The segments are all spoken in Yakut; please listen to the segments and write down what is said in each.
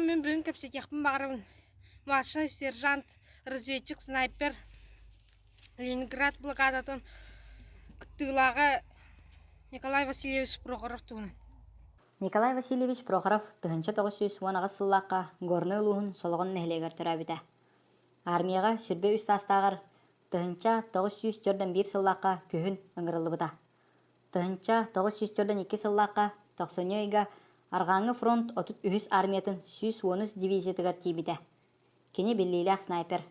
мин бүгүн кэпсэтиэхпин баҕарабын младшай сержант, разведчик, снайпер Ленинград блокадатын кыттыылааҕа Николай Васильевич Прохоров туһунан. Николай Васильевич Прохоров 1918 сыллаахха Горнай улууһун Солоҕон нэһилиэгэр төрөөбүтэ. Армияҕа 23 саастааҕар 1941 сыллаахха күһүн ыҥырыллыбыта. 1942 сыллаахха тохсунньу ыйга Арҕааҥҥы фронт 33 армиятын 113 дивизиятыгар тиийбитэ. Кини биллиилээх снайпер.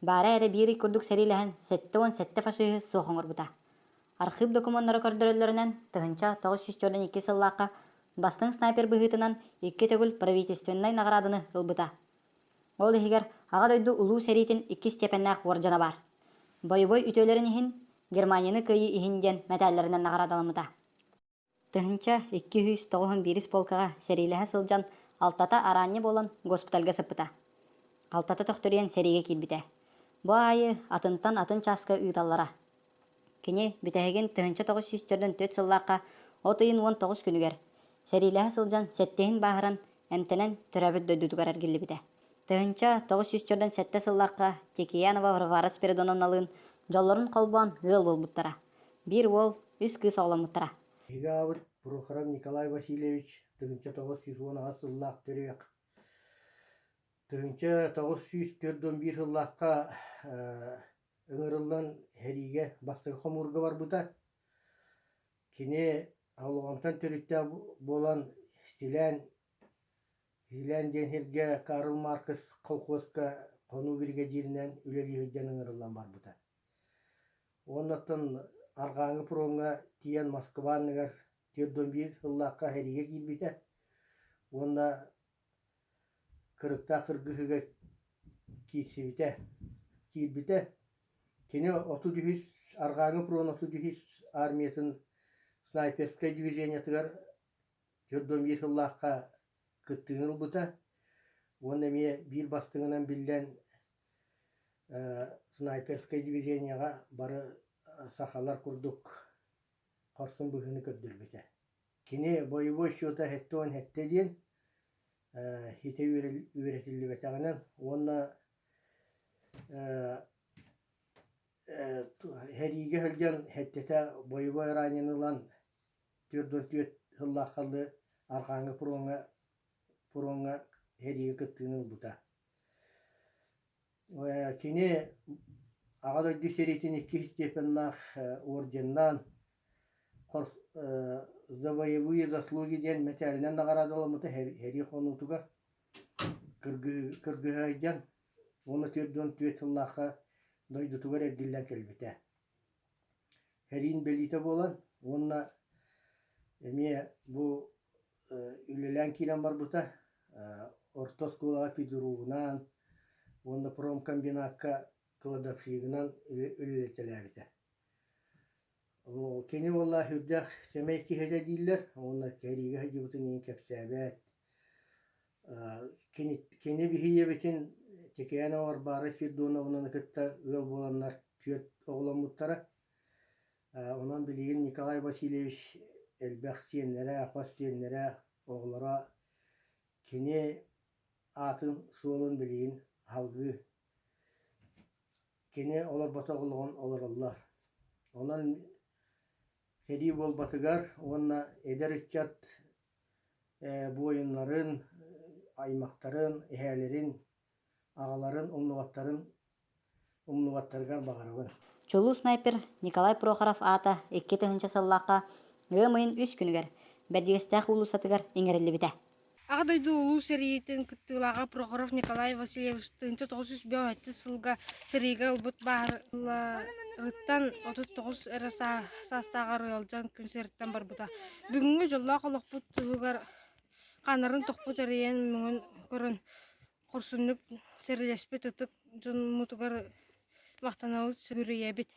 Баара эрэ биир ый курдук сэриилэһэн 77 фашиһы суох оҥорбута. Архыып докумуоннара көрдөрөллөрүнэн, 1942 сыллаахха бастыҥ снайпер быһыытынан икки төгүл правительственнай наҕарааданы ылбыта. Ол иһигэр Аҕа дойду Улуу сэриитин иккис степеннээх уордьана баар. Бойобуой үтүөлэрин иһин Германияны кыайыы иһин диэн мэтээллэринэн наҕараадаламмыта. 1291 полкаҕа сэриилэһэ сылдьан алтата араанньы буолан госпитальга сыппыта. Алтата төхтөрүйэн сэриигэ киирбитэ. Бу аайы атынтан атын чааска ыыталлара. Кини бүтэһигин 1944 сыллаахха от ыйын 19 күнүгэр сэриилэһэ сылдьан сэттиһин бааһыран эмтэнэн төрөөбүт дойдутугар эргиллибитэ. 1947 сыллаахха Текеянова Варвара Спиридоновналыын дьоллорун холбоон ыал буолбуттара. Биир уол, үс кыыс оҕоломмуттара. Биһиги аҕабыт Прохоров Николай Васильевич 1918 сыллаах төрүөх 1941 сыллаахха ыҥырыллан сэриигэ бастакы хомуурга барбыта. Кини олоҕунтан төрүттээх буолан Силээн Силээн диэн сиргэ Карл Маркс колхуоска хонуу биригэдьииринэн үлэлии сылдьан ыҥырыллан барбыта. Уоннаттан арҕааҥҥы фроҥҥа тиийэн Москва анныгар 41 сыллаахха сэриигэ киирбитэ уонна кырыктаах кыргыһыыга киирсибитэ. Киирбитэ. Кини 33 арҕааҥҥы фронт 33 армиятын снайперскай движениетыгар 41 сыллаахха кыттыыны ылбыта уонна эмиэ биир бастыҥынан биллэн снайперскай движениеҕа бары сахалар курдук хорсун быһыыны көрдөрбүтэ. Кини бойобуой счета 77 диэн ситэ үөрэтиллибэтэҕинэн уонна сэриигэ сылдьан сэттэтэ бойобуой ранены ылан 44 сыллаахха дылы арҕааҥҥы фроҥҥа фроҥҥа сэриигэ кыттыыны ылбыта. Кини Аҕа дойду сэриитин иккис степеннаах орденнаан «За боевые заслуги» диэн мэтээлинэн наҕараадаламмыта сэрии хонуутугар кыргыһайдьан уонна 44 сыллаахха дойдутугар эргиллэн кэлбитэ. Сэриин бэлиитэ буолан уонна эмиэ бу үлэлээн киирэн барбыта. Орто оскуолаҕа педругунаан уонна промкомбинакка кладовщигынан үлэлэтэлээбитэ. Кини уола сүрдээх сэмэй киһи этэ дииллэр уонна кэриигэ сылдьыбытын иһин кэпсээбэт. Кини, кини биһи ийэбитин Текеянова Варвара Спиридоновнаны кытта ыал буоланнар түөрт оҕоломмуттара. Онон билигин Николай Васильевич элбэх сиэннэрэ, хос сиэннэрэ, оҕолоро кини аатын суолун билигин салгыы кини олорботох олоҕун олороллор. Онон сэрии буолбатыгар уонна эдэр ыччат буойуннарын, аймахтарын, эһээлэрин, аҕаларын умнубаттарын умнубаттарыгар баҕарабын. Чулуу снайпер Николай Прохоров аата 2000 сыллаахха ыам ыйын үс күнүгэр Бэрдьигэстээх уулуссатыгар иҥэриллибитэ. Аҕа дойду Улуу сэриитин кыттыылааҕа Прохоров Николай Васильевич 1957 сылга сэриигэ ылбыт бааһырыттан 39 эрэ саастааҕар ыалдьан күн сириттэн барбыта. Бүгүҥҥү дьоллоох олохпут туһугар хааннарын тохпут эрэйин мөҥөн көрөн хорсуннук сэриилэспит ытык дьоммутугар махтанабыт, сүгүрүйэбит.